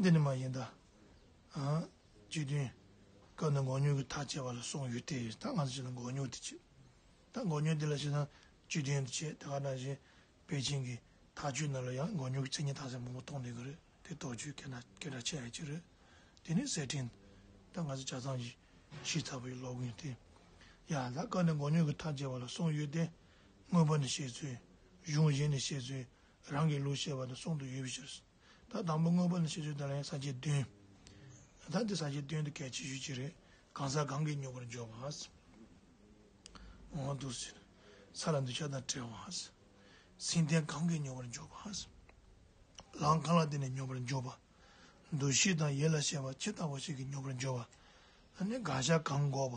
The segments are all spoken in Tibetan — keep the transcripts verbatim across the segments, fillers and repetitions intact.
འདི་ནི་མ་ཡིན་ད། ཨ། བཅུད་དོན། སྐབས་འདིར་འགོག་སྙོམས་ཀྱི་མཐའ་དཔྱད་པ་ལ་གསུངས་ཡོད་དེ། ད་ང་ཚོ་ཅིག་ལ་འགོག་སྙོམས་དེ་བྱེད། ད་འགོག་སྙོམས་འདི་ལ་བྱེད་ན་བཅུད་དོན་དེ་བྱེད། དེ་ག་ནང་བཞིན་པཎ་ཆེན་གྱི་མཐའ་དཔྱོད་ནང་ལ་ཡང་འགོག་སྙོམས་ཀྱི་མཚན་ཉིད་རྟགས་གསལ་མང་པོ་གཏོང་བསྡད་ཀྱི་རེད། དེ་དོགས་གཅོད་སྐད་གྲགས་སྐད་གྲགས་ཆེ་ཡ་ཅིག་རེད། དེ་ནི་གསེར་ཕྲེང་། ད་ང་ཚོ་ཆ་ཚང་ཞིག་ཤེས་ཚར་བའི་ལོ་ཀུན་དེ། ཡ་ད་སྐབས་འདིར་འགོག་སྙོམས་ཀྱི་མཐའ་དཔྱད་པ་ལ་གསུངས་ཡོད་དེ། མངོན་པ་ནས་བཤད་ཚུལ། གཞུང་གཞན་ནས་བཤད་ཚུལ། རང་གི་ལུགས་བཤད་པ་དང་གསུམ་དུ་ཡོད་པའི་ཕྱིར། ད་དང་པོ་མངོན་པ་ནས་བཤད་ཚུལ་དེ་ལ་ཡང་ས་བཅད་བདུན། ད་འདི་ས་བཅད་བདུན་དེ་གལ་ཆེ་ཤོས་ཅིག་རེད། གང་ཟག་གང་གིས་སྙོམས་པར་འཇུག་པ། འོ་འདུག་ཟེར། ས་ལ་འདུས་བྱས་དང་བྲལ་བ། སེམས་ལྡན་གང་གིས་སྙོམས་པར་འཇུག་པ། ལམ་གང་ལ་བརྟེན་ནས་སྙོམས་པར་འཇུག་པ། འདུ་ཤེས་དང་ཡིད་ལ་བྱེད་པ་ཇི་ལྟ་བ་ཞིག་གིས་སྙོམས་པར་འཇུག་པ། ཨ་ནི་དགག་བྱ་གང་འགོག་པ།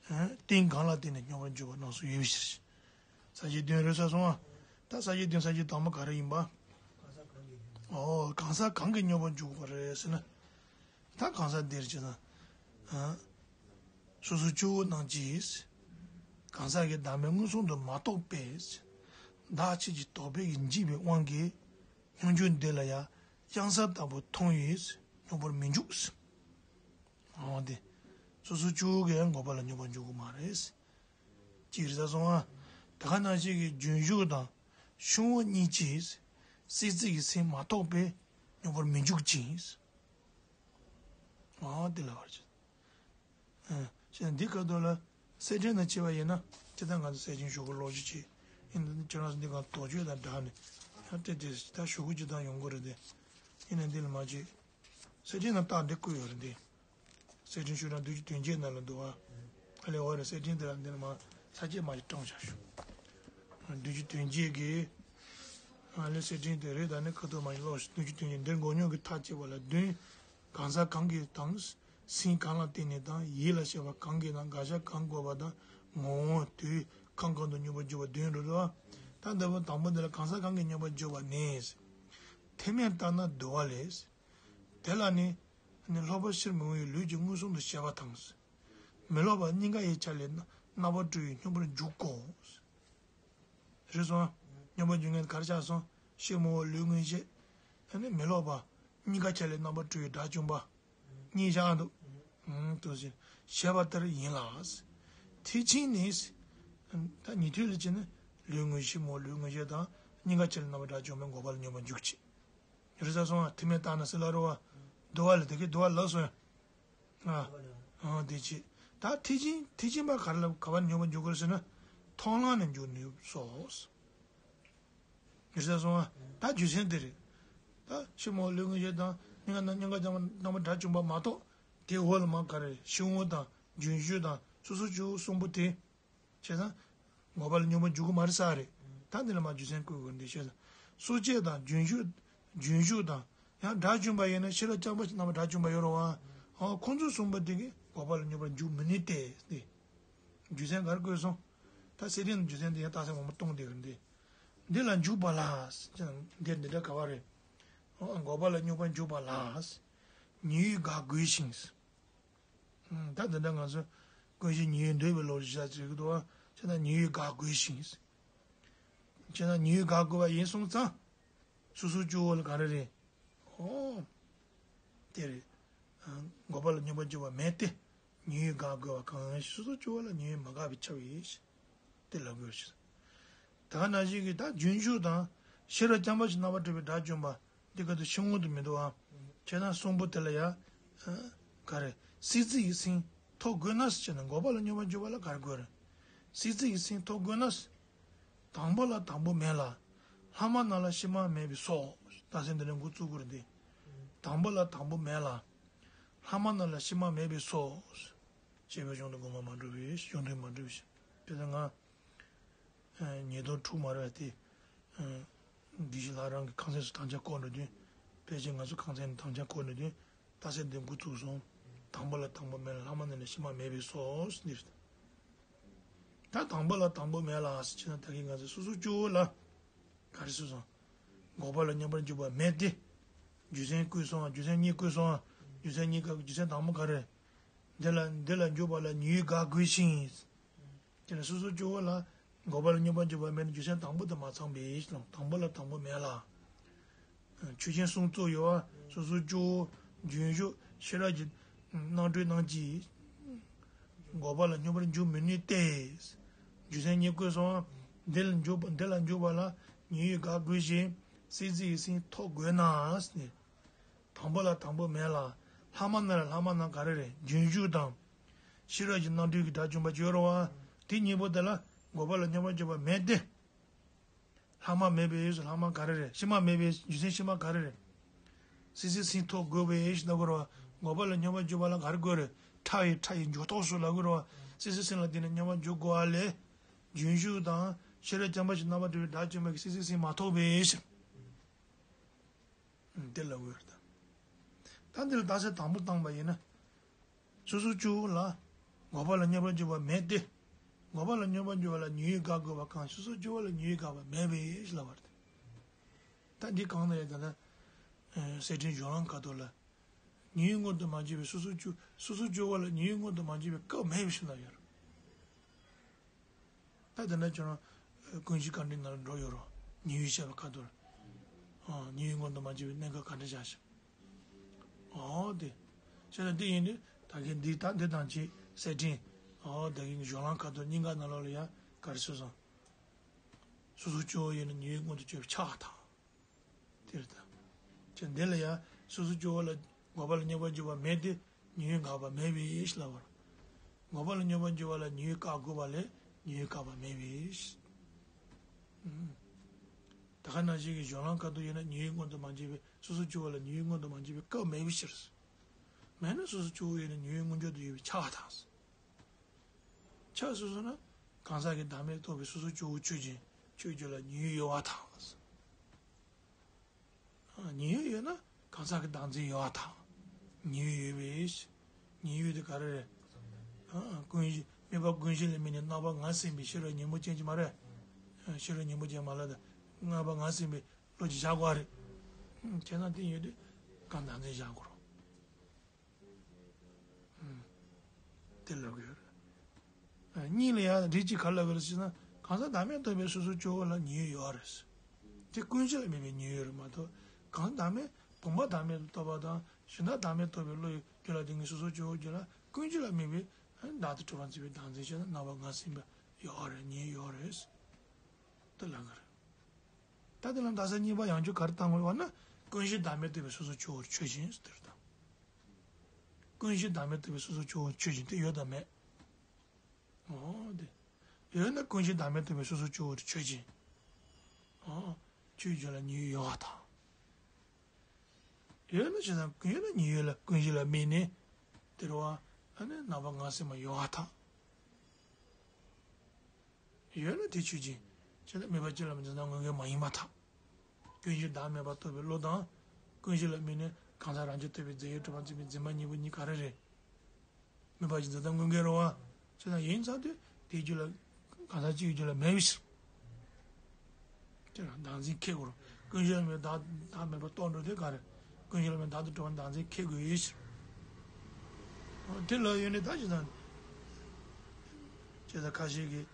རྟེན་གང་ལ་བརྟེན་ནས་སྙོམས་པར་འཇུག་པ་རྣམས་སུ་ཡོད་པའི་ཕྱིར། ས་བཅད་བདུན་རེད་ས་སོང་ཨ། ད་ས་བཅད་བདུན་ས་བཅད་དང་པོ་ག་རེ་ཡིན་པ། ཨོ་གང་ཟག་གང་གིས་སྙོམས་པར་འཇུག་པ་རེད་ཟེར་ན། ད་གང་ཟག་འདིར་བྱས་ན། སོ་སོའི་སྤྱི་བོ་རྣམས་ཀྱིས། གང་ཟག་གི་བདག་མེད་མངོན་སུམ་དུ་མ་རྟོགས་པས། བདག་ཆོས་ཀྱི་རྟོག་པས་ཀྱིས་འཇིག་པའི་དབང་གིས། སྙོམས་འཇུག་འདི་ལ་ཡང་གཡང་ས་ལྟ་བུ་མཐོང་བས་སྙོམས་པར་མི་འཇུག། འོ་དེ། སོ་སོ་སྤྱི་བོ་གིས་ཡང་འགོག་པ་ལ་སྙོམས་པར་འཇུག་གི་མ་རེད། ཅིག་རེད་ས་སོང་ཨ། ད་ག་ནང་བཞིན་གྱི་རྒྱུན་ཞུགས་དང་ཤུང་བ་གཉིས་ཀྱིས་སྲིད་རྩེ་གི་སེམས་མ་རྟོགས་པས་སྙོམས་པར་མི་འཇུག་ཅིང་། འོ་དེ་ལ་བར་ཆད། ཨ། བྱས་ན་འདི་ཁ་ཐོག་ལ་གསེར་ཕྲེང་དང་བཅས་པ་ཡིན་ན་སྤྱིར་བཏང་ང་ཚོ་གསེར་ཕྲེང་ཞུ་དགོས་ལོ་རྒྱུས་ཅིག་ཡིན་ན། ཁྱེད་རང་ཚོ་འདི་ག་དོགས་གཅོད་དང་སྦྲགས་ནས་ཡང་བལྟས་ཏེ་ད་ཞུ་དགོས་ཅིག་དང་ཡོང་གི་རེད་དེ། ཡིན་ན་འདི་ལ་མ་བྱེད། གསེར་ཕྲེང་ནང་རྟགས་འདི་བཀོད་ཡོད་རེད་དེ། གསེར་ཕྲེང་ཤོག་གྲངས་བདུན་ཅུ་དོན་བརྒྱད་ནང་ལ་འདུག་ཨ། ཨ་ལས་འོ་རེད། གསེར་ཕྲེང་དེ་ལ་འདི་ལ་མ་ཚ་སྐྱེས་མ་ཞིག་སྤྲང་བཞག་ཞུ། བདུན་ཅུ་དོན་བརྒྱད་ཀྱི། ཨ་ལས་གསེར་ཕྲེང་དེ་རེད། ད་ནི་ཁ་ཐུག་མ་ཞིག་ཀློག་ཞུ། བདུན་ཅུ་དོན་བརྒྱད་འདིར་འགོག་སྙོམས་ཀྱི་མཐའ་དཔྱད་པ་ལ་བདུན། གང་ཟག་གང་གིས་དང་། སེམས་གང་ལ་བརྟེན་ནས་དང་། ཡིད་ལ་བྱེད་པ་གང་གིས་དང་། དགག་བྱ་གང་འགོག་པ་དང་། ངོ་བོ་དུས་ཁམས་གང་དུ་སྙོམས་པར་འཇུག་པ་བདུན་རེད་དོ། ད་འདི་པོ་དང་པོ་འདི་ལ་གང་ཟག་གང་གིས་སྙོམས་པར་འཇུག་པ་ནི། ཐེག་དམན་ལྟར་ན་འདུལ་བ་ལས། དེ་ལ་ནི། ནི་སློབ་པ་ཕྱིར་མི་འོང་བའི་ལུས་ཀྱིས་མངོན་སུམ་དུ་བྱེད་པ་དང་། མི་སློབ་པ་གཉིས་ཀ་ཡི་ཆ་ལས་རྣམ་པར་གྲོལ་བའི་སྙོམས་པར་འཇུག་གོ། རེད་སོང་། སྙོམས་པར་འཇུག་མཁན་ག་རེ་ཆགས་སོང་། ཕྱིར་མི་འོང་ལུས་མངོན་ཤེས། ཨ་ནི་མི་སློབ་པ་གཉིས་ཀ་ཆ་ལས་རྣམ་པར་གྲོལ་བའི་དགྲ་བཅོམ་པ། གཉིས་ཆགས་འདུག་ཨང་དུ་ཟེར། བྱས་པ་ལྟར་ཡིན་ལ། ཐེག་ཆེན་ནི། ད་ཉན་ཐོས་ལ་བྱས་ན་ལུས་མངོན་ཤེས་མི་འོང་ལུས་མངོན་ཤེས་དང་གཉིས་ཀ་ཆ་ལས་རྣམ་པར་དགྲ་བཅོམ་པའི་འགོག་པ་ལ་སྙོམས་པར་འཇུག་ཅིག་རེད་ས་སོང་ཨ། ཐེག་དམན་ལྟར་ན་ཟེར་ལ་རོ་བ། འདུལ་བ་ལས་དེ་གའི་འདུལ་བ་ལབ་སོང་ཨ། ཨ་དེ་ཅི། ད་ཐེག་ཆེན་ཐེག་ཆེན་པ་ག་རེ་ལ་ག་བར་སྙོམས་པར་འཇུག་དགོས་ཟེར་ན། མཐོང་ལམ་ནས་འཇུག་ནུས་སོ། རེད་ས་སོང་ཨ། ད་རྒྱུ་མཚན་དེ་རེད། ད་ཕྱིར་མི་འོང་ལུས་མངོན་ཤེས་དང་གཉིས་ཀ་ན་གཉིས་ཀ་རྣམ་པར་དགྲ་བཅོམ་པ་མ་གཏོགས་དེ་འོག་ལ་མ་ག་རེ་ཤུང་བ་དང་རྒྱུན་ཞུགས་དང་སོ་སོ་སྤྱི་བོ་གསུམ་པོ་དེ། བྱས་ཙང་། འགོག་པ་ལ་སྙོམས་པར་འཇུག་གི་མ་རེད་ས་རེད། ད་འདི་ལ་མ་རྒྱུ་མཚན་བཀོད་དགོས་འདི་བྱས་ཙང་། སྲོག་བཅད་དང་རྒྱུན་ཞུགས། རྒྱུན་ཞུགས་དང་ཡང་དགྲ་བཅོམ་པ་ཡིན་ན་ཤེས་རབ་རྐྱང་པ་ཞིག་རྣམ་པར་དགྲ་བཅོམ་པ་ཡོད་རེད་བ། ཨོ་ཁོང་ཚོ་གསུམ་པོ་དེ་གིས་འགོག་པ་ལ་སྙོམས་པར་འཇུག་མི་ནུས་ཏེ་སྟེ། རྒྱུ་མཚན་ག་རེ་བཀོད་སོང་། ད་གསེར་ཕྲེང་རྒྱུ་མཚན་དེ་ཡང་རྟགས་གསལ་མང་པོ་གཏོང་བསྡད་ཀྱི་འདི། འདི་ལ་འཇུག་པ་ལ། འདིར་འདི་འདྲ་ག་བ་རེད། ཨོ་འགོག་པ་ལ་སྙོམས་པར་འཇུག་པ་ལ། ཉེ་བའི་དགག་དགོས་ཤིང་། ད་འདི་འདྲ་ང་ཚོ་ཀུན་གཞི་ཉེ་བའི་འདོད་པའི་བློ་རིག་བྱ་ཚིག་གི་འདུག་བ། ཁྱེད་ན་ཉེ་བའི་དགག་དགོས་ཤིང་། ཁྱེད་ན་ཉེ་བའི་དགག་དགོས་པ་ཡིན་སོང་ཙང་། སོ་སོ་སྐྱོ་བོ་ལ་ག་རེ་རེད། ཨོ། དེ་རེད། འགོག་པ་ལ་སྙོམས་པར་འཇུག་པ་མེད་དེ། ཉེ་བའི་དགག་དགོས་པ་གང་ཡིན་སོ་སོ་སྐྱོ་བོ་ལ་ཉེ་བའི་མ་དགག་པའི་ཁྱབ་ཡིན། དེ་ལབ་དགོས་ཤིང་། ད་ག་ནང་བཞིན་གྱི་ད་རྒྱུན་ཞུགས་དང་ཤེས་རབ་རྐྱང་པ་ཞིག་རྣམ་པར་གྲོལ་བའི་དགྲ་བཅོམ་པ། འདི་ག་དུ་ཤིང་འོག་ཏུ་མི་འདུག་ཨ། ཁྱེད་རང་གསུམ་པོ་དེ་ལ་ཡ། ག་རེ། སྲིད་རྩེ་ཡི་སེམས་ཐོབ་དགོས་ན་ཟེར་ན་འགོག་པ་ལ་སྙོམས་པར་འཇུག་པ་ལ་ག་རེ་དགོས་རེད། སྲིད་རྩེ་ཡི་སེམས་ཐོབ་དགོས་ན། དང་པོ་ལ་དང་པོ་མེད་ལ། ལྷག་མ་རྣམས་ལ་ཕྱི་མ་མེད་པས་སོ། རྟགས་གསལ་འདི་ནས་འགོ་བཙུགས་དགོས་རེད་དེ། དང་པོ་ལ་དང་པོ་མེད་ལ། ལྷག་མ་རྣམས་ལ་ཕྱི་མ་མེད་པས་སོ། ཞེས་པའི་གཞུང་དུ་དགོངས་པ་མ་འགྲུབ་པས་གཞུང་དོན་མ་འགྲུབ་པས། དེ་ལྟར་ང་། ཉིས་སྟོང་དྲུག་མ་རེད་པ་དེ། དགེ་བཤེས་ལྷ་རམས་ཀྱི་ཁང་ཚན་སུ་དམ་བཅའ་བསྐོར་འགྲོ་དུས། ཕལ་ཆེར་ང་ཚོ་ཁང་ཚན་ནས་དམ་བཅའ་བསྐོར་འགྲོ་དུས། རྟགས་གསལ་འདི་འགོ་བཙུགས་སོང་། དང་པོ་ལ་དང་པོ་མེད་ལ་ལྷག་མ་རྣམས་ལ་ཕྱི་མ་མེད་པས་སོ། འདིར། ད་དང་པོ་ལ་དང་པོ་མེད་ལ་ཟེར་ན་ད་གིན་ང་ཚོ་སོ་སོ་སྐྱོ་བོ་ལ། ག་རེ་ཟེར་སོང་། འགོག་པ་ལ་སྙོམས་པར་འཇུག་པ་མེད་དེ། རྒྱུ་མཚན་བཀོད་སོང་ཨ། རྒྱུ་མཚན་གཉིས་བཀོད་སོང་ཨ། རྒྱུ་མཚན་གཉིས་ཀ་རྒྱུ་མཚན་དང་པོ་ག་རེ། འདི་ལ་འདི་ལ་འཇུག་པ་ལ་ཉེ་བའི་དགག་དགོས་ཤིང་། དེ་ནས་སོ་སོ་སྐྱོ་བོ་ལ་འགོག་པ་ལ་སྙོམས་པར་འཇུག་པ་མེད་ན་རྒྱུ་མཚན་དང་པོ་དེ་མ་ཚང་པས་ལ། དང་པོ་ལ་དང་པོ་མེད་ལ། ཆོས་ཅན་གསུམ་གཙོ་ཡོད་ སོ་སོ་སྐྱེ་བོ་རྒྱུན་ཞུགས་ཤེས་རབ་ཀྱི་རྣམ་གྲོལ་རྣམས་ཀྱིས་འགོག་པ་ལ་སྙོམས་པར་འཇུག་མི་ནུས་ཏེ། རྒྱུ་མཚན་གཉིས་བཀོད་སོང་། འདི་ལ་འཇུག་པ་འདི་ལ་འཇུག་པ་ལ་ཉེ་བའི་དགག་དགོས་ཤིང་སྲིད་རྩེའི་སེམས་ཐོབ་དགོས་ན་ཟེར། དང་པོ་ལ་དང་པོ་མེད་ལ། ལྷག་མ་རྣམས་ལ་ལྷག་མ་རྣམས་ག་རེ་རེད། རྒྱུན་ཞུགས་དང་། ཤེས་རབ་ཀྱི་རྣམ་གྲོལ་གྱི་དགྲ་བཅོམ་པ་བརྗོད་རོ་བ། དེ་གཉིས་པོ་དེ་ལ་འགོག་པ་ལ་སྙོམས་པར་འཇུག་པ་མེད་དེ། ལྷག་མ་མེད་པའི་ཕྱིར། ལྷག་མ་ག་རེ་རེད། ཕྱི་མ་མེད་པའི་རྒྱུ་མཚན་ཕྱི་མ་ག་རེ་རེད། སྲིད་རྩེའི་སེམས་ཐོབ་དགོས་པའི་ཕྱིར་ལབ་དགོས་རེད་བ། འགོག་པ་ལ་སྙོམས་པར་འཇུག་པ་ལ་ག་རེ་དགོས་རེད། ཕྲ་བའི་ཕྲ་ཡི་འཇུག་ཐོག་སོགས་ལབ་དགོས་རེད་བ། སྲིད་རྩེའི་སེམས་ལ་བརྟེན་ནས་སྙོམས་པར་འཇུག་དགོས་པ་ལས། རྒྱུན་ཞུགས་དང་ཤེས་རབ་རྐྱང་པ་ཞིག་རྣམ་པར་གྲོལ་བའི་དགྲ་བཅོམ་པ་གིས་སྲིད་རྩེའི་སེམས་མ་ཐོབ་པའི་ཕྱིར། དེ་ལ་འོས་ད། ད་འདི་ལ་རྟགས་གསལ་དང་པོ་བཏང་པ་ཡིན་ན། སོ་སོ་སྐྱེ་བོ་ལ། འགོག་པ་ལ་སྙོམས་པར་འཇུག་པ་མེད་དེ། འགོག་པ་ལ་སྙོམས་པར་འཇུག་པ་ལ་ཉེ་བའི་དགག་དགོས་པ་གང་། སོ་སོ་སྐྱེ་བོ་ལ་ཉེ་བའི་དགག་པ་མེད་པའི་ཕྱིར་ལབ་པ་རེད། ད་འདི་གང་ན་ཡང་ད་ལྟ། གསེར་ཕྲེང་གཞུང་ལམ་ཁ་ཐོག་ལ། ཉེ་བའི་མངོན་དུ་མ་གྱུར་པའི་སོ་སོ་སྐྱེ། སོ་སོ་སྐྱེ་བོ་ལ་ཉེ་བའི་མངོན་དུ་མ་གྱུར་པའི་སྐབས་མེད་པའི་ཕྱིར་ལབ་ཡོད་རེད། ད་དེ་འདྲ་བྱུང་ན། ཀུན་གཞི་བཀའ་འདྲི་ནང་ལ་འགྲོ་ཡོད་རོ། ཉེ་བའི་བཤད་པའི་ཁ་ཐོག་ལ། ཨ། ཉེ་བའི་མངོན་དུ་མ་གྱུར་པའི་གནས་སྐབས་ག་འདྲ་བཞག་ཤག་ཨོ་དེ། བྱས་ན་འདི་ཡིན་དུས་ད་གིན་འདི་ད་འདི་དང་ཅིག་གསེར་ཕྲེང་། ཨོ་ད་གིན་གཞུང་ལམ་ཁ་ཐོག་སྙིང་ག་ནང་ལོགས་ལ་ཡང་ག་རེ་གསུངས་སོང་། སོ་སོ་སྐྱེ་བོ་ཡིན་ན་ཉེ་བའི་མངོན་དུ་གྱུར་པའི་ཆགས་དང་། དེ་རེད་ད། ཅེས་འདི་ལ་ཡང་སོ་སོ་སྐྱེ་བོ་ལ་འགོག་པ་ལ་སྙོམས་པར་འཇུག་པ་མེད་དེ། ཉེ་བའི་དགག་པ་མེད་པའི་ཕྱིར་ལབ་པ། འགོག་པ་ལ་སྙོམས་པར་འཇུག་པ་ལ་ཉེ་བའི་བཀག་དགོས་པ་ལས་ཉེ་བའི་བཀག་པ་མེད་པའི་ཕྱིར། ཨུམ། ད་ག་ནང་བཞིན་གྱི་གཞུང་ལམ་ཁ་ཐོག་ཡིན་ན་ཉེ་བའི་མངོན་དུ་མ་གྱུར་པའི། སོ་སོ་སྐྱེ་བོ་ལ་ཉེ་བའི་མངོན་དུ་མ་གྱུར་པའི་སྐབས་མེད་པའི་ཕྱིར། མེད་ན་སོ་སོ་སྐྱེ་བོ་ཡིན་ན་ཉེ་བའི་མངོན་གྱུར་དུ་ཡོད་པའི་ཆགས་དང་། ཆགས་སོ་སོ་ན་གང་ཟག་གི་བདག་མེད་རྟོགས་པའི་སོ་སོ་སྐྱེ་བོ་ཆོས་ཅན། ཆོས་ཅན་ལ་ཉེ་བའི་ཡོད་པ་དང་། ཉེ་བའི་ཡོད་ན་གང་ཟག་གི་བདག་འཛིན་ཡོད་པ་དང་། ཉེ་བའི་ཡོད་པའི། ཉེ་བའི་དེ་ག་རེ་རེད། ཨ། ཀུན་གཞི། དམིགས་པ་ཀུན་གཞི་ལ་དམིགས་ནས་རྣམ་པ་ངར་སེམས་པའི་ཤེས་རབ་གཉེན་པོ་ཅན་གྱི་མ་རེད། ཨ། ཤེས་རབ་གཉེན་པོ་ཅན་མ་ལ་དང་རྣམ་པ་ངར་སེམས་པའི་བློ་ཅིག་བཞག་དགོས་རེད། ཨ། བྱས་ན་དེ་ཡོད་དུས་གང་བདག་འཛིན་བཞག་དགོས་རེད། དེ་ལབ་ཀྱི་ཡོད་རེད། གཉིས་ལ་ཡང་རིགས་གཅིག་ག་ལབ་ཀྱི་རེད་ཟེར་ན། གང་ཟག་བདག་མེད་རྟོགས་པའི་སོ་སོ་སྐྱེ་བོ་ལ་ཉེ་བའི་ཡོད་རེད། དེ་ཀུན་གཞི་ལ་དམིགས་པའི་ཉེ་བའི་ཡོད་རེད་མ་གཏོགས། གང་ཟག་བདག་མེད། བུམ་པ་བདག་མེད་དུ་རྟོགས་པ་དང་གཞན་དག་བདག་མེད་རྟོགས་པའི་བློ་ཡི་རྒྱུད་ལ་ལྡན་གྱི་སོ་སོ་སྐྱེ་བོ་རྒྱུད་ལ་ཀུན་གཞི་ལ་དམིགས་པའི་བདག་ཏུ་གྲུབ་པར་འཛིན་པའི་བདག་འཛིན་བྱས་ན་རྣམ་པ་ངར་སེམས་པ་ཡོད་རེད། ཉེ་བའི་ཡོད་རེད། དེ་ལབ་ཀྱི་རེད། ད་དེ་ལ་རྟགས་གསལ་གཉིས་པ་ཡང་བསྐྱར་ག་རེ་བཏང་དགོས་ལབ་ན། ཀུན་གཞི་བདག་མེད་རྟོགས་པའི་སོ་སོ་སྐྱེ་བོ་ཆོས་ཅན་ཟེར་དེ་རེད་ད། ཀུན་གཞི་བདག་མེད་རྟོགས་པའི་སོ་སོ་སྐྱེ་བོ་ཆོས་ཅན་དེ་ཡོད་དམ་མེད། འོ་དེ། ཡོད་ན་ཀུན་གཞི་བདག་མེད་རྟོགས་པའི་སོ་སོ་སྐྱེ་བོ་ཆོས་ཅན། འོ། ཆོས་ཅན་ལ་ཉེ་བའི་ཡོད་པ་དང་། ཡོད་ན་བྱས་ཙང་ཡོད་ན་ཉེ་བའི་ལ་ཀུན་གཞི་ལ་དམིགས་ནས། དེ་རེད་བ། ཨ་ནི་རྣམ་པ་ངར་སེམས་པ་ཡོད་པ་དང་། ཡོད་ན་དེ་ཆོས་ཅན། བྱས་ན་དམིགས་པ་ཅན་ལ་དམིགས་ན་དངོས་འགལ་མ་ཡིན་པ་དང་། ཀུན་གཞི་བདག་མེད་པ་རྟོགས་པའི་བློ་དང་། ཀུན་གཞི་ལ་དམིགས་ནས་གང་ཟག་རང་རྒྱུད་རྟོགས་པའི་རྫས་ཡོད་གྲུབ་པར་འཛིན་པའི་འཛིན་པ་གཉིས་པོ་གཉིས་ག་རེ་རེད། དམིགས་པ་ཅན་འཛིན་སྟངས་དངོས་འགལ་རེད་བ། བྱས་ན་ཡིན་ཙང་དེ་དེའི་རྒྱུད་ལ། གང་ཟག་གཅིག་གི་རྒྱུད་ལ་མེད་པའི་ཕྱིར། དེ་ལ་བདག་འཛིན་འཁྱེར་དགོས་རེད། ཀུན་གཞི་ལ་དམིགས་བདག་བདག་མེད་པ་རྟོགས་འགྲོ་དེ་ག་རེ། ཀུན་གཞི་ལ་དམིགས་བདག་ཏུ་གྲུབ་པ་བདག་འཛིན་འཁྱེར་དགོས་ཡོད་ཕྱིར། འོ་དེ་ལ་ཡོད་ནས་ད་ཅི་ཙང་། ཅི་ཙང་ཁ་ཤས་ཀྱིས།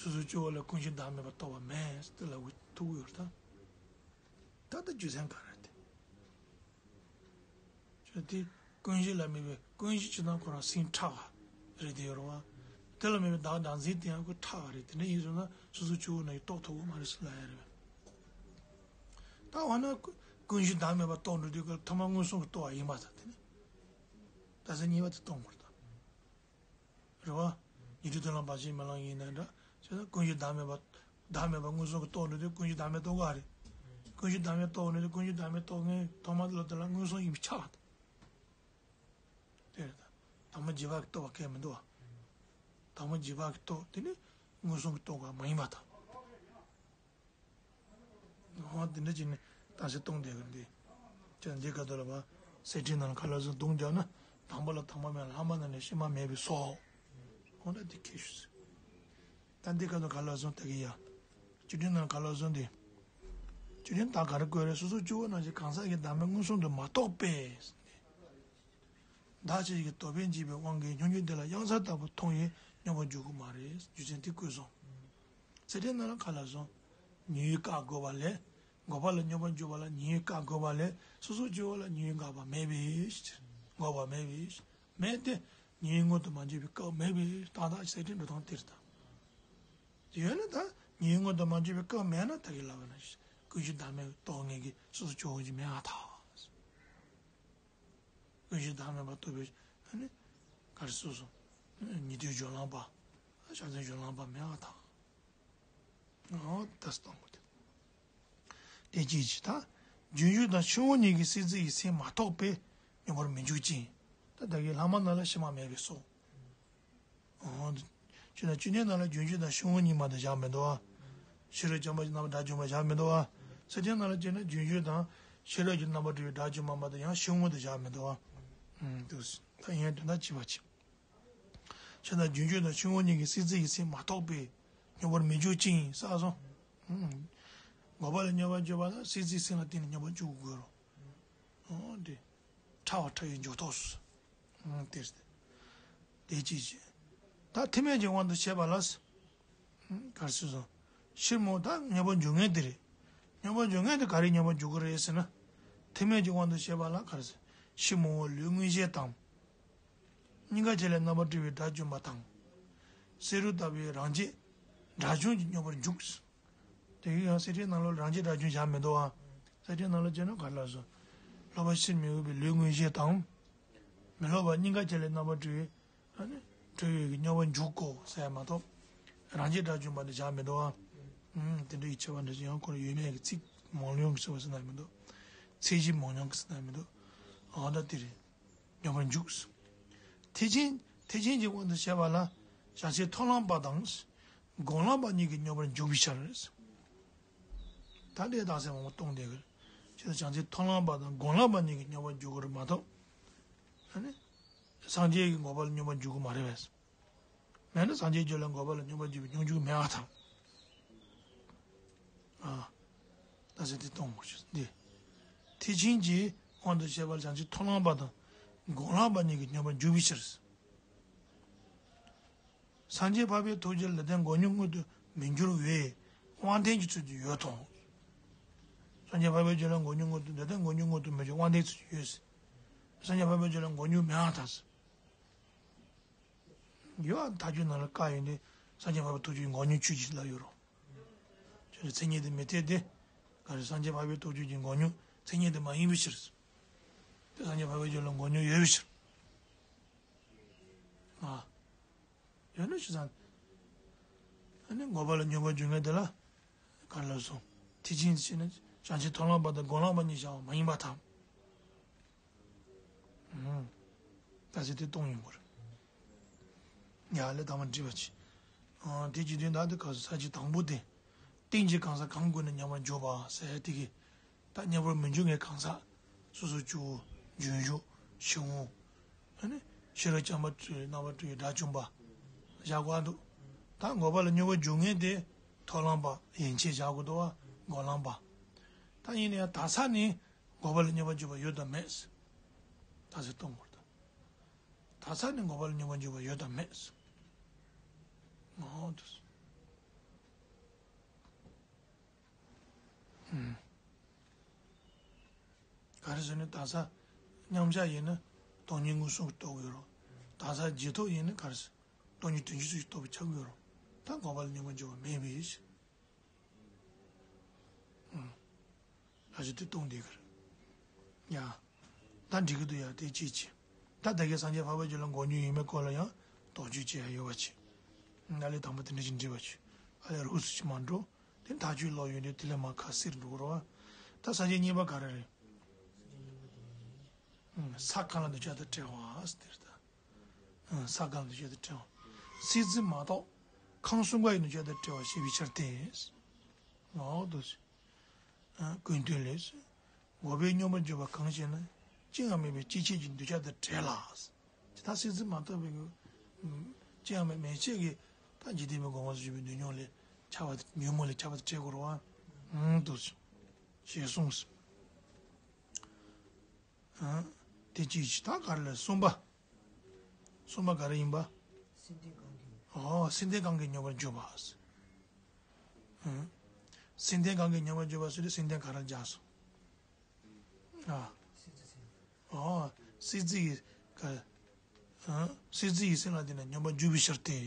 སོ་སོ་སྐྱེ་བོ་ལ་ཀུན་གཞི་བདག་མེད་པ་རྟོགས་པ་མེད་ཟེར་ལབ་ཐུབ་ཀྱི་ཡོད་རེད་ད། ད་ལྟ་རྒྱུ་མཚན་ག་རེ་རེད་དེ། ཅི་དེ་ཀུན་གཞི་ལ་དམིགས་པའི་ཀུན་གཞི་ཅི་ཙང་ཁོ་རང་སེམས་ཕྲ་བ་རེད་དེ་ཡོད་རེད་བ། དེ་ལ་དམིགས་པའི་བདག་བདག་འཛིན་དེ་ཡང་ཁོ་ཕྲ་བ་རེད། དེ་འདྲ་ཡིན་སོང་ན་སོ་སོ་སྐྱེ་བོ་ན་ཡང་རྟོགས་ཐུབ་ཀྱི་མ་རེད་ཟེར་ལབ་ཡ་རེད། ད་འོ་ན་ཀུན་གཞི་བདག་མེད་པ་རྟོགས་འགྲོ་དུས་ཀ་ཐོག་མར་མངོན་སུམ་གྱིས་རྟོགས་པ་ཡིན་པ་དང་དེ་ནི། རྟགས་གསལ་གཉིས་པ་དེ་སྟོན་དགོས་རེད་ད། རེད་བ། ཉན་ཐོས་མཐོང་ལམ་བར་ཆད་མེད་ལམ་ཡིན་ན་འདྲ། བྱས་ན་ཀུན་གཞི་བདག་མེད་པ། བདག་མེད་པ་མངོན་སུམ་གྱིས་རྟོགས་འགྲོ་དུས་ཀུན་གཞི་བདག་མེད་རྟོགས་དགོས་རེད། ཀུན་གཞི་བདག་མེད་རྟོགས་འགྲོ་དུས་ཀུན་གཞི་བདག་མེད་རྟོགས་མཁན་ཐོག་མར་ལ་དེ་ལ་མངོན་སུམ་ཡིན་པས་ཁྱབ་པ་དང་། དེ་རེད་ད། དང་པོ་རྗེས་དཔག་གིས་རྟོགས་པ་གལ་མི་འདུག་བ། དང་པོ་རྗེས་དཔག་གིས་རྟོགས་དེ་ནི་མངོན་སུམ་གྱིས་རྟོགས་པ་མ་ཡིན་པ་དང་། འོ་དེ་འདྲ་བྱས་ནས་རྟགས་གསལ་སྟོན་བསྡད་ཀྱི་འདུག་ཅེས་འདི་སྐབས་དུ་ལ་བ། གསེར་ཕྲེང་ནང་ལ་ག་ལ་སོང་དུང་རྒྱག་ན། དང་པོ་ལ་དང་པོ་མེད་ལ་ལྷག་མ་རྣམས་ལས་ཕྱི་མ་མེད་པའི་སོགས། འོ་ན་འདི་ཁྱད་ཞུ་ཟེར། ད་འདི་སྐབས་དུ་ག་ལ་སོང་དེ་གི་ཡ། བཅུ་བདུན་ནང་ག་ལ་སོང་དེ། བཅུ་བདུན་ད་ག་རེ་བཀོད་རེད། སོ་སོ་སྐྱེ་བོ་རྣམས་ཀྱིས་གང་ཟག་གི་བདག་མེད་མངོན་སུམ་དུ་མ་རྟོགས་པས། བདག་ཅིག་གིས་རྟོགས་པས་འཇིགས་པའི་དབང་གིས་སྙོམས་འཇུག་འདི་ལ་གཡང་ས་ལྟ་བུ་མཐོང་བས་སྙོམས་པར་འཇུག་གི་མ་རེད། རྒྱུ་མཚན་དེ་བཀོད་སོང་། གསེར་ཕྲེང་ནང་ལ་ག་ལ་སོང་། ཉེ་བའི་བཀག་དགོས་པ་ལས། འགོག་པ་ལ་སྙོམས་པར་འཇུག་པ་ལ་ཉེ་བའི་སྐབས་འགོག་པ་ལས། སོ་སོར་སྐྱེ་བོ་ལ་ཉེ་བའི་འགོག་པ་མེད་པའི་ཕྱིར། འགོག་པ་མེད་པའི་ཕྱིར། མེད་དེ། ཉེ་བའི་མངོན་དུ་མ་གྱུར་པའི་སྐབས་མེད་པའི་ཕྱིར། ཏག་ཏག་ཟེར་ཏེ་འགྲོ་སྟངས་དེ་རེད་ད། དེ་ཡོད་ན་ད་ཉེ་བའི་མངོན་དུ་མ་གྱུར་པའི་སྐབས་མེད་ན་ད་གིན་ལབ་པ་ནང་བཞིན་ཀུན་གཞི་བདག་མེད་རྟོགས་ངེས་ཀྱི་སོ་སོར་སྐྱེ་བོ་ཅིག་མེད་པར་ཐལ། ཀུན་གཞི་བདག་མེད་པ་རྟོགས་པའི་ཨ་ནི་ག་རེ་སོ་སོ། ཉན་ཐོས་སྦྱོར་ལམ་པ། ཕྱག་འཚལ་སྦྱོར་ལམ་པ་མེད་པར་ཐལ། འོ་ད་སྟོང་པ་དེ། དེ་སྐད་ཅེས་དང་། རྒྱུན་ཞུགས་དང་ཕྱིར་འོང་གཉིས་ཀྱི་སྲིད་རྩེ་ཡི་སེམས་མ་གཏོགས་པའི་སྙོམས་པར་མི་འཇུག་ཅིང་། ད་ད་གིན་ལྷག་མ་རྣམས་ལ་ཕྱི་མ་མེད་པས་སོ། འོ་ད། ཅེ་ན་བཅུ་གཉིས་རྣམས་ལ་རྒྱུན་ཞུགས་དང་ཕྱིར་འོང་གཉིས་མ་གཏོགས་བཞག་མི་འདུག་པ། ཕྱི་རོལ་རྐྱང་པ་གྱི་རྣམ་པར་དགྲ་བཅོམ་པ་བཞག་མི་འདུག་པ། ཚིག་དོན་ནང་ལ་བྱས་ན་རྒྱུན་ཞུགས་དང་ཕྱི་རོལ་གྱི་རྣམ་པར་གྲོལ་བའི་དགྲ་བཅོམ་པ་མ་གཏོགས་ཡང་ཕྱིར་འོང་དུ་བཞག་མི་འདུག་པ། འདུག་ད་ཡིན་དོན་དག་གཅིག་པ་ཅིག་བྱས་ན་རྒྱུན་ཞུགས་དང་ཕྱིར་འོང་གཉིས་ཀྱི་སྲིད་རྩེ་ཡི་སེམས་མ་གཏོགས་པའི་སྙོམས་པར་མི་འཇུག་ཅིང་ཟེར་སོང་། འགོག་པ་ལ་སྙོམས་པར་འཇུག་པ་ལ་སྲིད་རྩེའི་སེམས་ལ་བརྟེན་ནས་སྙོམས་པར་འཇུག་དགོས་རེད། འོ་དེ། ཕྲ་བ་ཕྲ་བའི་འཇུག་ཐོགས་སུ། དེ་རེད། དེ་ཅིའི་ཕྱིར། ད་ཐེག་དམན་གྱི་དབང་དུ་བྱས་པ་ལ། ག་རེ་ཟེར་སོང་། ཕྱིར་མི་འོང་ད་སྙོམས་པར་འཇུག་མཁན་དེ་རེད། སྙོམས་པར་འཇུག་མཁན་དེ་ག་རེ་སྙོམས་པར་འཇུག་གི་རེད་ཟེར་ན། ཐེག་དམན་གྱི་དབང་དུ་བྱས་པ་ལ་ག་རེ་ཟེར། ཕྱིར་མི་འོང་བའི་ལུས་མངོན་ཤེས་དང་། སྙིང་ག་བྱེད་ལས་རྣམ་པར་གྲོལ་བའི་དགྲ་བཅོམ་པ་དང་། བསེ་རུ་ལྟ་བུའི་རང་རྒྱལ་དགྲ་བཅོམ་གྱི་སྙོམས་པར་འཇུག། དེ་གི་ཡང་གསེར་ཕྲེང་ནང་ལོགས་རང་རྒྱལ་དགྲ་བཅོམ་བཞག་མི་འདུག་ཨ། གསེར་ཕྲེང་ནང་ལོགས་བྱས་ན་ག་རེ་ལབ་སོང་། སློབ་པ་ཕྱིར་མི་འོང་བའི་ལུས་མངོན་ཤེས་དང་། མི་སློབ་པ་སྙིང་ག་བྱེད་ལས་རྣམ་པར་གྲོལ་བའི། ཨ་ནི། གྲོལ་བའི་གི་སྙོམས་པར་འཇུག་གོ་ཟེར་མ་གཏོགས། རང་རྒྱལ་དགྲ་བཅོམ་པ་འདི་བཞག་མི་འདུག་ཨ། ཨུམ། དེ་འདྲ་ཡི་ཆེ་བ་འདྲ་ཞིག་ཡང་ཁོ་རང་ཡོད་མེད་ཀྱི་ཚིག་མང་ཉུང་གི་ཟེར་བ་ཟེར་ན་མི་འདུག་ཚད་གཞི་མང་ཉུང་གི་ཟེར་ན་མི་འདུག་ཨ་ད་དེ་རེད། སྙོམས་པར་འཇུག་ཐེག་ཆེན། ཐེག་ཆེན་གྱི་དབང་དུ་བྱས་པ་ལ། བྱང་ཆེན་མཐོང་ལམ་པ་དང་། སྒོམ་ལམ་པ་གཉིས་ཀྱི་སྙོམས་པར་འཇུག་པའི་ཕྱིར། ད་འདི་རྟགས་གསལ་མང་པོ་སྟོན་བསྡད་གི་རེད། བྱས་ཙང་བྱང་ཆེན་མཐོང་ལམ་པ་དང་སྒོམ་ལམ་པ་གཉིས་ཀྱི་སྙོམས་པར་འཇུག་གི་རེད་མ་གཏོགས། ཨ་ནི། སངས་རྒྱས་ཀྱི་འགོག་པ་ལ་སྙོམས་པར་འཇུག་གི་མ་རེད་པས། མེད་ན་སངས་རྒྱས་རྒྱུད་ལ་འགོག་པ་ལ་སྙོམས་པར་འཇུག་པའི་སྙོམས་འཇུག་མེད་པར་ཐལ། ཨ། ད་ཟེར་དེ་གཏོང་དགོས་ཤིང་འདི། ཐེག་ཆེན་གྱི་དབང་དུ་བྱས་པ་ལ་བྱང་ཆེན་མཐོང་ལམ་པ་དང་། སྒོམ་ལམ་པ་གཉིས་ཀྱི་སྙོམས་པར་འཇུག་པའི་ཕྱིར། སངས་རྒྱས་འཕགས་པའི་ཐུགས་རྗེ་ལ་ལེགས་ལྡན་མགོན་གཉུག་མངོན་དུ་མི་འགྱུར་བའི་དབང་ལྡན་གྱི་ཚུལ་དུ་ཡོད་དོ། སངས་རྒྱས་འཕགས་པའི་རྒྱུད་ལ་མགོན་གཉུག་མངོན་དུ་ལེགས་ལྡན་མགོན་གཉུག་མངོན་དུ་མི་འགྱུར་དབང་ལྡན་ཚུལ་དུ་ཡོད། སངས་རྒྱས་འཕགས་པའི་རྒྱུད་ལ་མགོན་གཉུག་མེད་པར་ཐལ། ཡོད་ཨ། མཐའ་དཔྱོད་ནང་ལ་བཀའ་ཡོད་དེ། སངས་རྒྱས་འཕགས་པའི་ཐུགས་རྗེ་མགོན་གཉུག་ཆོས་ཅན་ལབ་ཡོད་རེད། ཁྱོད་ཀྱི་མཚན་ཉིད་དེ་མི་འཐད་དེ། ག་རེ་སངས་རྒྱས་འཕགས་པའི་ཐུགས་རྗེ་ཀྱི་མགོན་གཉུག་མཚན་ཉིད་དེ་མ་ཡིན་པའི་ཕྱིར། དེ་སངས་རྒྱས་འཕགས་པའི་རྒྱུད་ལ་མགོན་གཉུག་ཡོད་པའི་ཕྱིར། ཨ། ཡོད་ན་ཅི་ཙང་། ཨ་ནི་འགོག་པ་ལ་སྙོམས་པར་འཇུག་མཁན་དེ་ལ། ག་རེ་ལབ་སོང་། ཐེག་ཆེན་ཞེས་ནི་བྱང་ཆེན་མཐོང་ལམ་པ་དང་སྒོམ་ལམ་པ་གཉིས་བཞག་པ་མ་ཡིན་པར་ཐལ། ད་ཚེ་དེ་གཏོང་ཡོང་དགོས་རེད། ཡ་ལས་དང་མ་འགྲིག་པ་ཅི། ཨ། དེ་ཅི་དོན་དག་དེ་ག་ས་ས་ཅི་དང་པོ་དེ། རྟེན་གྱི་གང་ཟག་གང་དགོས་ན་མཉམ་པར་འཇོག་པ་ཟེར་དེ་གི། ད་མཉམ་པར་མི་འཇུག་ངའི་གང་ཟག་སོ་སོ་སྐྱེ་བོ། རྒྱུན་ཞུགས། ཕྱིར་འོང་། ཨ་ནི། ཕྱི་རོལ་རྐྱང་པ་སྤྲུལ་རྣམ་པར་སྤྲུལ་བའི་དགྲ་བཅོམ་པ། བཞག་དགོས་འདུག་ད་འགོག་པ་ལ་སྙོམས་པར་འཇུག་མཁན་དེ། མཐོང་ལམ་པ་ཡན་ཆད་བཞག་དགོས་འདུག་བ། སྒོམ་ལམ་པ། ད་ཡིན་ན་ཡང་དག་ས་ནི། འགོག་པ་ལ་སྙོམས་པར་འཇུག་པ་ཡོད་དམ་མེད། ད་ཚེ་གཏོང་དགོས་རེད། ད་ཚ་ནི་འགོག་པ་ལ་སྙོམས་པར་འཇུག་པ་ཡོད་དམ་མེད། ངོ་། འདུག་ག་རེ་ཟེར་ན་ད་ཚ་མཉམ་གཞག་ཡིན་ན་སྟོང་ཉིད་མངོན་སུམ་གྱིས་རྟོགས་དགོས་རོ། ད་ཚ་རྗེས་ཐོབ་ཡིན་ན་ག་རེ་ཟེར། སྟོང་ཉིད་དོན་སྤྱི་ཚུལ་གྱིས་རྟོགས་པ་ཆགས་དགོས་རོ། ད་འགོག་པ་ལ་སྙོམས་པར་འཇུག་པ་མེད་པའི་ཕྱིར། ཨ་ཞེ་དེ་གཏོང་བསྡད་ཀྱི་རེད། ཡ། ད་འགྲིག་གི་འདུག་ཡ་དེ་ཅིའི་ཕྱིར། ད་ད་གིན་སངས་རྒྱས་འཕགས་པའི་རྒྱུད་ལ་འགོག་སྙོམས་ཡོད་མེད་སྐོར་ལ་ཡང་དོགས་གཅོད་བྱེད་ཡ་ཡོད་པ་ཅིག་ཨ་ལས་དང་པོ་དེ་འདྲ་ཞིག་འགྲིག་པ་ཅིག་ཨ་ལས་རུ་སུ་ཞིག་མ་འགྲོ། དེ་མཐའ་དཔྱོད་ལོག་ཡོང་དུས་དེ་ལས་མར་ཁ་གསལ་འགྲོ་གི་རེད་བ། ད་ས་བཅད་གཉིས་པ་ག་རེ་རེད། ས་གང་ལ་འདུ་བྱེད་དང་བྲལ་བ་ཟེར་ད། ས་གང་འདུ་བྱེད་དང་བྲལ་བ། སྲིད་རྩེ་མ་གཏོགས་ཁམས་གསུམ་ཀ་ཡི་འདུ་བྱེད་དང་བྲལ་བ་ཞེས་པའི་ཕྱིར་ཏེ། ངོ་། འདུ་བྱེད། ཀུན་བཏུས་ལས། འགོག་པའི་སྙོམས་པར་འཇུག་པ་གང་ཞེ་ན། ཅི་ཡང་མེད་པའི་སྐྱེ་མཆེད་ཀྱི་འདུ་བྱེད་དང་བྲལ་ལ། ཇི་ལྟར་སྲིད་རྩེ་མ་གཏོགས་པའི། ཅི་ཡང་མེད་མན་ཆད་ཀྱི། ད་འཇིག་རྟེན་པའི་སྒོ་མང་དུ་བྱུང་བའི་འདོད་སྙོམས་ལས་ཁྱབ་པ་ཉོན་མོངས་ལས་ཁྱབ་པ་དང་བྲལ་དགོས་རེད་བ། འདུ་བྱེད། ཞེས་གསུངས། དེ་ཅིའི་ཕྱིར། ད་ག་རེ་ལ་གསུམ་པ། གསུམ་པ་ག་རེ་ཡིན་པ། སེམས་ལྡན་གང་གིས། ཨོ། སེམས་ལྡན་གང་གིས་སྙོམས་པར་འཇུག་པ། སེམས་ལྡན་གང་གིས་སྙོམས་པར་འཇུག་པ་ཟེར་དུས་སེམས་ལྡན་ག་རེ་སྦྱར་སོང་། ཨ། ཨོ། སྲིད་རྩེ་ཡི། ག་ཨ། སྲིད་རྩེ་ཡི་སེམས་ལ་བརྟེན་ནས་སྙོམས་པར་འཇུག་པའི་ཕྱིར་ཏེ།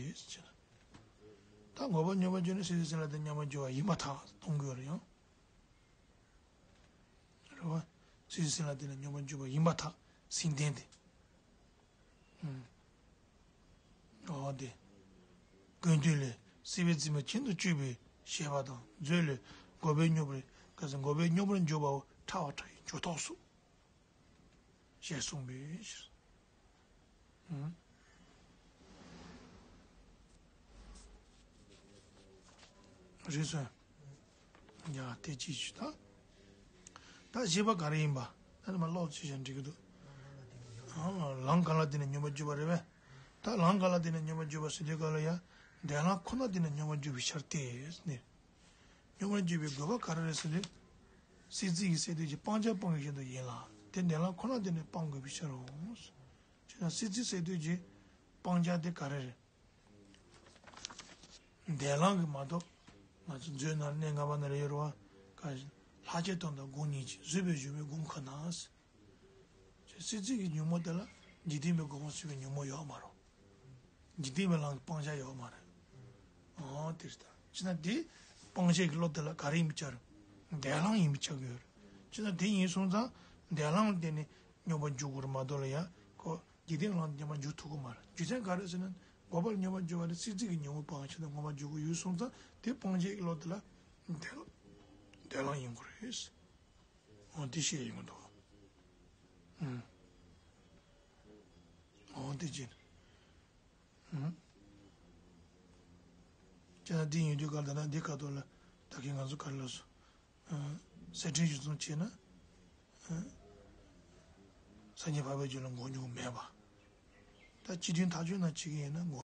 ད་འགོག་པ་སྙོམས་པར་འཇུག་ནི་སྲིད་རྩེའི་སེམས་ལ་བརྟེན་སྙོམས་པར་འཇུག་པ་ཡིན་པར་ཐལ་གཏོང་དགོས་རེད་ཡང་། རེད་བ། སྲིད་རྩེའི་སེམས་ལ་བརྟེན་ནས་སྙོམས་པར་འཇུག་པ་ཡིན་པར་ཐལ་སེམས་ལྡན་ཏེ། ཨོ་དེ། ཀུན་བཏུས་ལས། སྲིད་པའི་རྩེ་མོ་གྱེན་དུ་བཅུག་པའི་ཞེས་པ་དང་མཛོད་ལས། འགོག་པའི་སྙོམས་པར། ག་ཚོད་འགོག་པའི་སྙོམས་པར་འཇུག་པའོ་ཕྲ་བ་ཕྲ་བའི་འཇུག་ཐོགས་སུ། ཞེས་གསུངས་པའི་ཕྱིར། རེད་སོང་། ཡ་དེ་ཅིའི་ཕྱིར་ད། ད་བཞི་པ་ག་རེ་ཡིན་པ། ད་ནི་མ་ཀློག་ཅི་བྱ་འགྲིག་གི་འདུག་ཨ། ལམ་གང་ལ་བརྟེན་ནས་སྙོམས་པར་འཇུག་པ་རེད་པས། ད་ལམ་གང་ལ་བརྟེན་ནས་སྙོམས་པར་འཇུག་པ་ཟེར་དུས་ག་ལ་ཡ། འདས་ལམ་ཁོ་ན་བརྟེན་ནས་སྙོམས་པར་འཇུག་པའི་ཕྱིར་ཏེ་ནི། སྙོམས་པར་འཇུག་པའི་དགོས་པ་ག་རེ་རེད་ཟེར་དུས། སྲིད་རྩེ་ཡི་སེལ་འདོད་ཀྱི་སྤང་བྱ་སྤང་བའི་ཆེད་དུ་ཡིན་ལ། དེ་འདས་ལམ་ཁོ་ན་བརྟེན་ནས་སྤང་དགོས་པའི་ཕྱིར་རོ། བྱས་ན་སྲིད་རྩེའི་སེལ་འདོད་ཀྱི་སྤང་བྱ་དེ་ག་རེ་རེད། འདས་ལམ་གྱི་མ་གཏོགས། ང་ཚོ་མཛོད་ནང་གནས་ལྔ་པ་ན་རེ་ཡོད་རེད་བ། ལྷག་བཅས་དོན་དམ་སྒོམ་ཉིད་ཀྱིས་བཟོད་པའི་གཞོམ་པའི་སྒོམ་ཁོ་ན། སྲིད་རྩེ་གི་ཉོན་མོངས་དེ་ལ་འཇིག་རྟེན་པའི་སྒོ་མང་ཚུལ་བའི་ཉོན་མོངས་ཡོད་མ་རེད། འཇིག་རྟེན་པའི་ལམ་གྱི་སྤང་བྱ་ཡོད་མ་རེད། ཨོ་དེ་རེད་ད། ཅི་ན་དེ་སྤང་བྱ་གི་བློ་དེ་ལ་ག་རེ་ཡིན་པ་ཆགས་རེད། འདས་ལམ་ཡིན་པ་ཆགས་ཀྱི་ཡོད་རེད། ཅི་ན་དེ་ཡིན་སོང་ཙང་འདས་ལམ་ལ་བརྟེན་ནས་སྙོམས་པར་འཇུག་དགོས་རེད་མ་གཏོགས་ལ་ཡ་ཁོ་འཇིག་རྟེན་ལམ་སྙོམས་པར་འཇུག་ཐུབ་ཀྱི་མ་རེད། རྒྱུ་མཚན་ག་རེ་ཟེར་ན་འགོག་པ་ལ་སྙོམས་པར་འཇུག་པ་ནི་སྲིད་རྩེ་གི་ཉོན་མོངས་སྤང་བྱ་དང་སྙོམས་པར་འཇུག་དགོས་ཡོད་སོང་ཙང་དེ་སྤང་བྱ་གི་བློ་དེ་ལ་འདས་ལམ་འདས་ལམ་ཡིན་དགོས་རེད། འོ་དེ་བཤད་ཡོང་གི་འདུག་ཨུམ། འོ་དེ་བྱས། ཨུམ། ཅེ་ན་འདི་ཡིན་དུས་ག་ལ་ད་ན་འདི་ཁ་ཐོག་ལ་ད་གིན་ང་ཚོ་ག་རེ་ལབ་སོང་། ཨུམ། གསེར་ཕྲེང་གཞུང་གསུམ་བྱས་ན། ཨུམ། སངས་རྒྱས་འཕགས་པའི་རྒྱུད་ལ་འགོག་སྙོམས་མེད་པ། ད་སྤྱི་དོན་ཐག་གཅོད་ན་བྱེད་ཀྱི་ཡིན་ན་འགོག